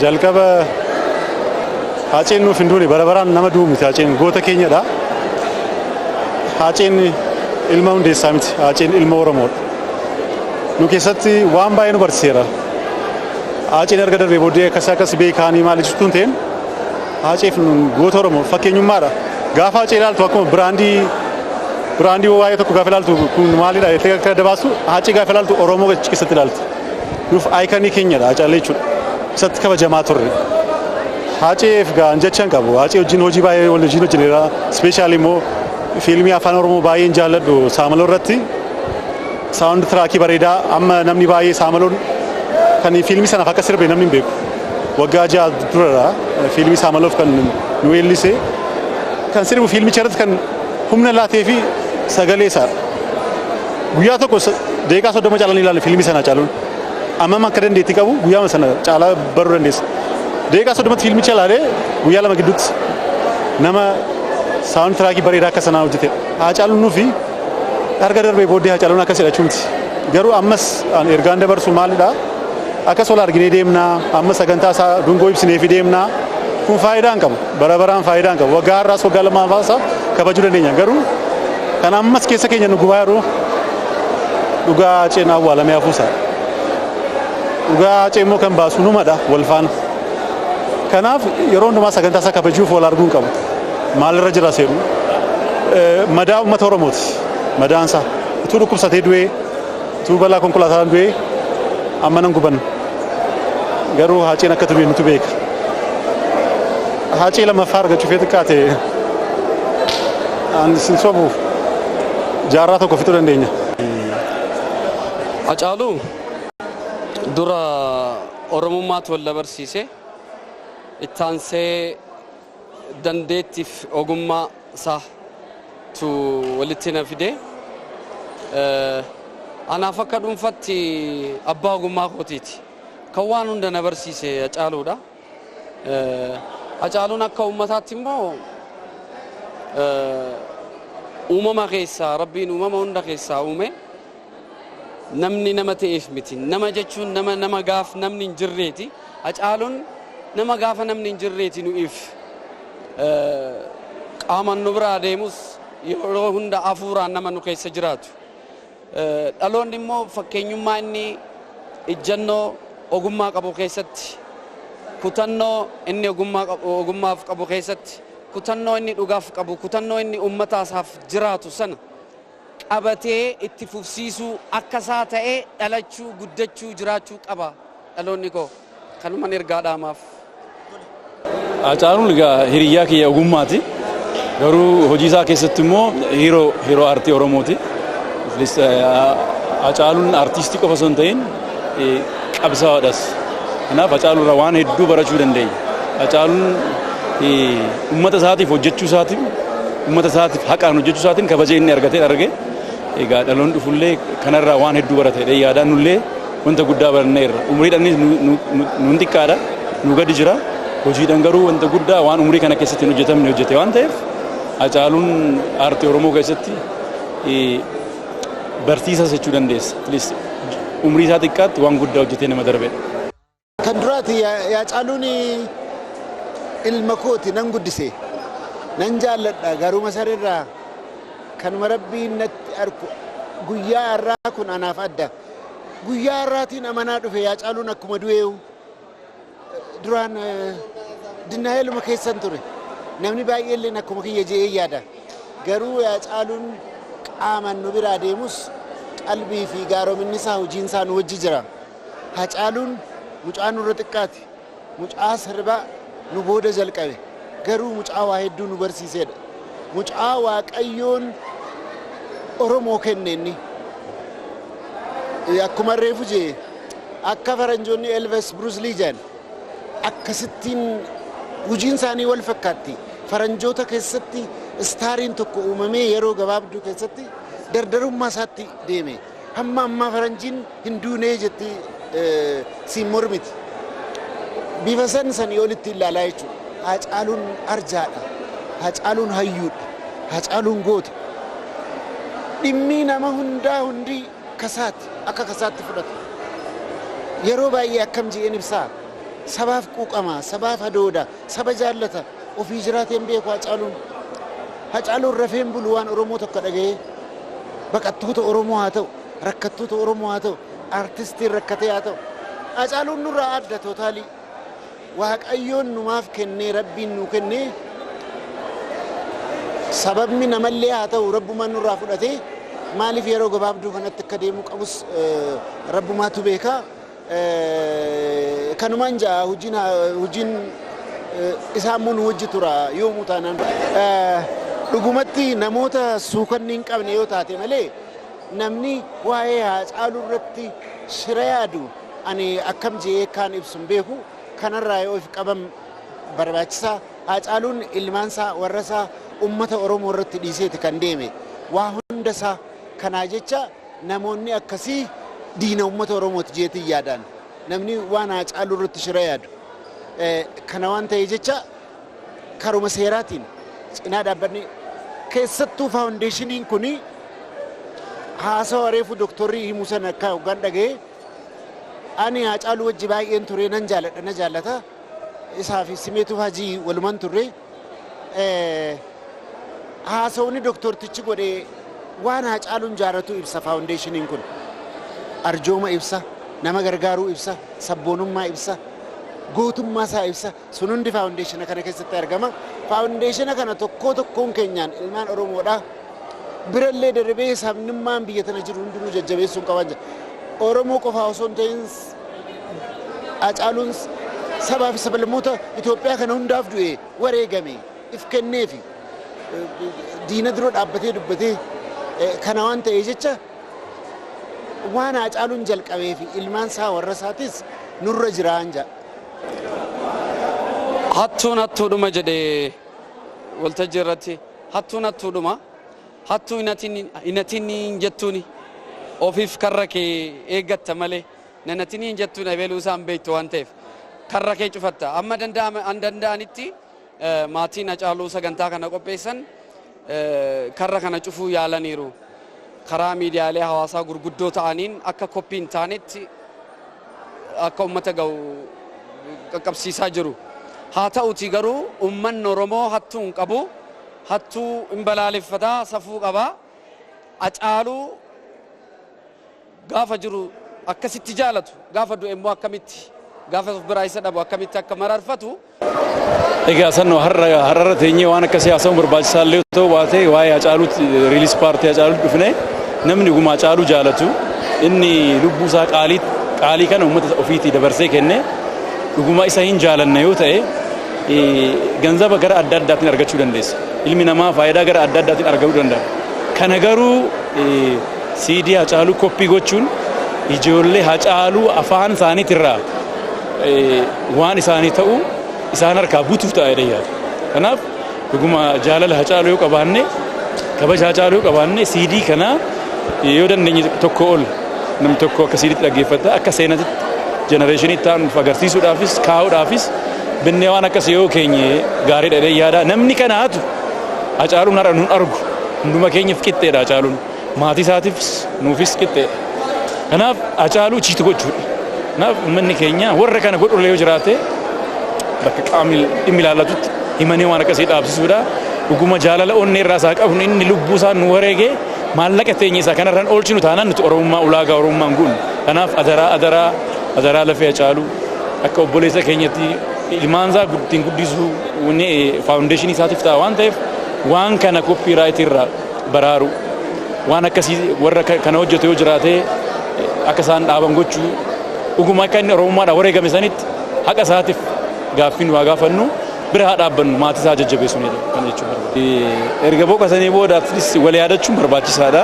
Jalqaba Haaceen nuuf hin duune, bara baraan nama du'u miti. Haaceen goota keenyadha. Haaceen ilma Hundeessaa miti. Haaceen ilma Oromoodha. Nu keessatti waan baay'ee nu barsiiseera. Haaceen erga darbee booddee akkas akkas beekaanii maal jechuun hin ta'in, Haaceef goota Oromoo fakkeenyummaadha. Gaafa Haacee ilaaltu, akkuma brand waa'ee tokko gaafa ilaaltu kun maalidha jettee akka dabaastu, Haacee gaafa ilaaltu Oromoo keessatti ilaaltu. Nuuf icon keenyadha Haacaalee jechuudha. Isatti kabajamaa turre. Haaceef gaan jecha hin qabu. Haacee wajjin hojii baay'ee wal wajjin hojjenneera. Specially immoo fiilmii afaan Oromoo baay'een jaalladhu Saamaloo irratti soundtrack bareedaa amma namni baay'ee Saamaloon kan fiilmii sanaaf akka sirbe namni hin beeku. Waggaa 6 duradha fiilmii Saamaloof kan nu weellise. Kan sirbu fiilmicha irratti kan humna laatee fi sagalee isaa. Guyyaa tokko daqiiqaa 30 caalaan ilaalle fiilmii sana caaluun. Ammam akka dandeettii qabu guyyaa sana caalaa baruu dandeessa. Daqiiqaa 30tti fiilmicha ilaalee guyyaa 2 gidduutti nama soundtrack bareedaa akka sanaa hojjete. Haacaaluun nuufi erga darbee booddee Haacaaluun akkas jedhachuu miti. Garuu ammas ergaan dabarsu maalidha? Akkas wal arginee deemnaa, amma sagantaa isaa dungoo ibsinee fi deemnaa. Kun faayidaa hin qabu. Bara baraan faayidaa hin qabu. Waggaa har'aas waggaa lammaffaas kabajuu dandeenya. Garuu kan ammas keessa keenya nu gubaa jiru dhugaa Haaceen awwaalamee hafuusaa. Dhugaa Haacee immoo kan baasu numadha wal faana. Kanaaf yeroo hundumaa sagantaa isaa kabajuuf wal arguu hin qabu. Maalirra jira seenu? Madaa uummata Oromooti. Madaan isaa. Utuu dhukkubsatee du'ee, utuu balaa konkolaataan du'ee amma nan gubanna. Garuu Haaceen akka du'e nutu beeka. Haacee lammaffaa argachuuf yoo xiqqaate, ani sin sobuuf, jaarraa tokko fixuu dandeenya. Hacaaluu dura Oromummaatu wal barsiise. Ittaansee dandeettiif ogummaa isaatu walitti na fide. Anaaf akka dhuunfatti abbaa ogummaa kootiiti. Kan waan hunda na barsiise Hacaaluudha. Hacaaluun akka uummataatti immoo uumama keessaa Rabbiin uumama hunda keessaa uume, namni nama ta'eef miti. Nama jechuun nama gaaf namni hin jirreeti. Hacaaluun nama gaafa namni hin jirreeti nu'iif. Qaamaan nu biraa deemus yeroo hunda hafuuraan nama nu keessa jiraatu. Dhaloonni immoo fakkeenyummaa inni ijjannoo ogummaa qabu keessatti, kutannoo inni ogummaaf qabu keessatti, kutannoo inni dhugaaf qabu, kutannoo inni uummata isaaf jiraatu sana qabatee itti fufsiisuu, akka isaa ta'ee dhalachuu, guddachuu, jiraachuu qaba dhaloonni koo. Kanuman ergaa dhaamaaf. Hacaaluun egaa hiriyyaa kiyya ogummaati. Garuu hojii isaa keessatti immoo hero aartii Oromooti. Hacaaluun aartistii qofa osoo hin ta'in qabsaa'aadhas. Kanaaf Hacaaluu irraa waan hedduu barachuu dandeenya. Hacaaluun uummata isaatiif hojjechuu isaatiin, uummata isaatiif haqaan hojjechuu isaatiin kabaja inni argatee arge. Egaa dhaloonni dhufullee kanarraa waan hedduu barata jedhee yaadaan, nullee wanta guddaa baranneerra. Umriidhaanis nuun xiqqaadha. Nu gadi jira. Hojiidhaan garuu wanta guddaa waan umrii kana keessatti hin hojjetamne hojjete waan ta'eef, Hacaaluun aartii Oromoo keessatti barsiisas jechuu dandeessa. At least umrii isaa xiqqaatti waan guddaa hojjetee nama darbedha. Kan duraati, Haacaaluun ilma kooti, nan guddise. Nan jaalladha garuu masarirraa kanuma Rabbiin natti arku, guyyaa har'aa kun anaaf adda. Guyyaa har'aatiin amanaa dhufe Haacaaluun akkuma du'eewu. Duraan denialuma keessan ture. Namni baay'eelleen akkuma kiyya je'ee yaada. Garuu Haacaaluun qaamaan nu biraa deemus qalbii fi gaarominni isaa, hojiin isaa nu wajji jira. Haacaaluun mucaa nurra xiqqaati. Mucaa sirbaa nu booda jalqabe. Garuu mucaa waa hedduu nu barsiisedha. Mucaa Waaqayyoon Oromoo kenne inni. Akkuma reefu jee, akka faranjoonni Elvis Bruce Lee jedhan, akkasittiin hojiin isaanii wal fakkaatti. Faranjoota keessatti stariin tokko uumamee yeroo gabaabduu keessatti dardarummaa isaatti deeme. Hamma ammaa faranjiin hin duunee jetti siin mormiti. Bifa san sanii olitti ilaalaa jechuudha. Haacaaluun arjaadha. Haacaaluun hayyuudha. Haacaaluun goota. Dhimmi nama hundaa hundi kasaati. Akka kasaatti fudhata. Yeroo baay'ee akkam je'een ibsaa. Sabaaf quuqama, sabaaf hadooda, saba jaallata. Ofii jiraateen beeku Hacaaluun. Hacaaluun rafeen bulu waan Oromoo tokko dhaga'ee baqattoota Oromoo haa ta'u, rakkattoota Oromoo haa ta'u, artistiin rakkatee haa ta'u. Hacaaluun nurraa adda totally. Waaqayyoon numaaf kennee, Rabbiin nuu kennee, sababni namallee haa ta'u Rabbumaan nurraa fudhatee, maaliif yeroo gabaabduu kanatti akka deemuu qabus Rabbumaatu beekaa. Kanumaan ja'a, hojiin isaa immoo nu hojii tura yoomuu taanaan. Dhugumatti namoota suukanni hin qabne yoo taate malee namni waa'ee Haacaaluu irratti shira yaadu ani akkam je'ee kaan ibsu hin beeku. Kanarraa yoo of qaban barbaachisaa. Haacaaluun ilmaansaa, warrasaa, ummata Oromoo irratti dhiiseeti kan deeme. Waa hundasaa kanaa jecha namoonni akkasii diina ummata Oromooti jeetiin yaadaan. Namni waan Haacaaluu irratti shira yaadu. Kana waan ta'e jecha karuma seeraatiin cinaa dhaabbanni, keessattuu foundationiin kuni haasawa reefu doktorri himuu sana akka hoggaan dhaga'e, ani Haacaaluu wajji baay'een ture, nan jaaladha, na jaallata. Isaa fi Simeetuu Hajii waluman turre. Haasawni doktortichi godhe waan Haacaaluun jaaratu ibsa. Foundationiin kun arjooma ibsa, nama gargaaruu ibsa, sabboonummaa ibsa, gootummaa isaa ibsa. Sun hundi foundationa kana keessatti argama. Foundationa kana tokkoo tokkoon keenyaan ilmaan Oromoodha birallee darbee sabnummaan biyya tana jiru hundinuu jajjabeessuun qaban jira. Oromoo qofaa osoo hin ta'in Haacaaluun sabaa fi sablammoota Itoophiyaa kana hundaaf du'e, wareegame, if kenneefi diina dura dhaabbatee dubbatee. Kana waan ta'e jecha waan Haacaaluun jalqabee fi ilmaan isaa, warra isaatis nurra jiraan jedha. Hattuun hattuudhuma jedhee waltajjii irratti, hattuun hattuudhuma, hattuu hinatiin hin jettuuni, ofiif karra kee eeggatta malee nanatiin hin jettuun ebeeluu isaan beektu waan ta'eef karra kee cufatta. Amma danda'anitti maatiin Hacaaluu sagantaa kana qopheessan karra kana cufuu yaalaniiru. Karaa miidiyaalee hawaasaa gurguddoo ta'aniin akka copy hin taanetti akka uummata ga'u qaqqabsiisaa jiru. Haa ta'uti garuu uummanni Oromoo hattuu hin qabu. Hattuu hin balaaleffataa, safuu qabaa. Hacaaluu gaafa jiru akkasitti jaalatu, gaafa du'e immoo akkamitti, gaafa of biraa isa dhabu akkamitti akka mararfatu. Egaa sannoo har'arra teenyee waan akkasii haasa'uun barbaachisaa illee ta'uu baate, waa'ee Hacaaluutti, release party Hacaaluutti dhufne. Namni dhuguma Hacaaluu jaalatu, inni lubbuu isaa qaalii qaalii kana uummata ofiitii dabarsee kenne, dhuguma isa hin jaalanne yoo ta'e, ganzaba gara adda addaatiin argachuu dandeessa. Ilmi namaa faayidaa gara adda addaatiin argachuu danda'a. Kana garuu CD Hacaaluu copy gochuun ijoollee Hacaaluu afaan isaaniitirraa waan isaanii ta'u isaan harkaa butuuf ta'a jedhee yaada. Kanaaf dhuguma jaalala Hacaaluu yoo qabaanne, kabaja Hacaaluu yoo qabaanne, CD kana yoo dandeenye tokko ol namni tokko akka CDtti dhaggeeffata, akka seenatitti generationii itti aanuuf agarsiisuudhaafis kaa'uudhaafis binnee waan akkas yoo keenye gaariidha jedhee yaada. Namni kana hatu Hacaaluun har'a nun argu, hunduma keenyaaf qixxeedha Hacaaluun. Maatii isaatiifis nuufis qixxeedha. Kanaaf Hacaaluu cheat gochuudha. Kanaaf uummanni keenya warra kana godhullee yoo jiraate bakka qaamni dhimmi ilaallatutti himanii waan akkasii dhaabsisuudha. Dhuguma jaalala onnee irraa isaa qabnu, inni lubbuu isaa nu wareegee maallaqa teenya isaa kanarraan oolchinu taanaan nuti Oromummaa, ulaagaa Oromummaan guunnu. Kanaaf adaraa, adaraa, adaraa, lafee Hacaaluu akka obboleessa keenyatti ilmaan isaa ittiin guddisuu foundationii isaatiif ta'a waan ta'eef, waan kana copyrightii irraa baraaru, waan akkasii warra kana hojjetu yoo jiraate akka isaan dhaaban gochuu, dhuguma akka inni Oromummaadhaan wareegame sanitti haqa isaatiif gaaffiin waa gaafannu, bira haa dhaabbannu, maatii isaa jajjabeessuun kan jechuun barbaada. Erga boqotanii booda atleast wal yaadachuun barbaachisaadha.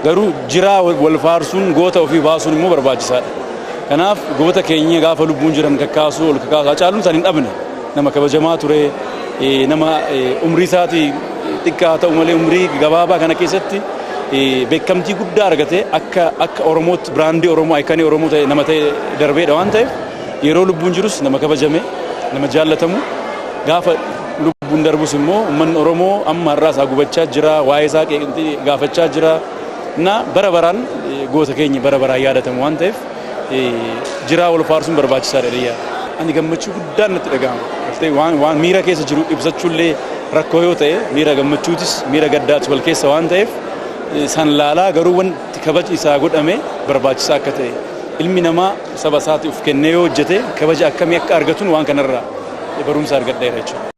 Garuu jiraa wal faarsuun, goota ofii baasuun immoo barbaachisaadha. Kanaaf goota keenya gaafa lubbuun jiran kakkaasuu, ol kakkaasuu. Hacaaluun san hin dhabne, nama kabajamaa ture, nama umrii isaatii xiqqaa ta'u malee umrii gabaabaa kana keessatti beekamtii guddaa argate, akka Oromootti brandii Oromoo, iconii Oromoo ta'e, nama ta'e darbeedha waan ta'eef, yeroo lubbuun jirus nama kabajame, nama jaallatamu, gaafa lubbuun darbus immoo uummanni Oromoo amma har'aa isaa gubachaa jira, waa'ee isaa gaafachaa jira. Na bara baraan goota keenya bara baraan yaadatamu waan ta'eef, jiraa wal faarsuun barbaachisaadha jedhee yaada. Ani gammachuu guddaan natti dhaga'ama. Gartee waan miira keessa jiru ibsachuullee rakkoo yoo ta'e, miira gammachuutis miira gaddaatis wal keessa waan ta'eef, san laalaa garuu wanti kabaji isaa godhame barbaachisaa akka ta'e, ilmi namaa saba isaatiif of kennee yoo hojjete kabaja akkamii akka argatuun waan kanarraa barumsa argadheera jechuudha.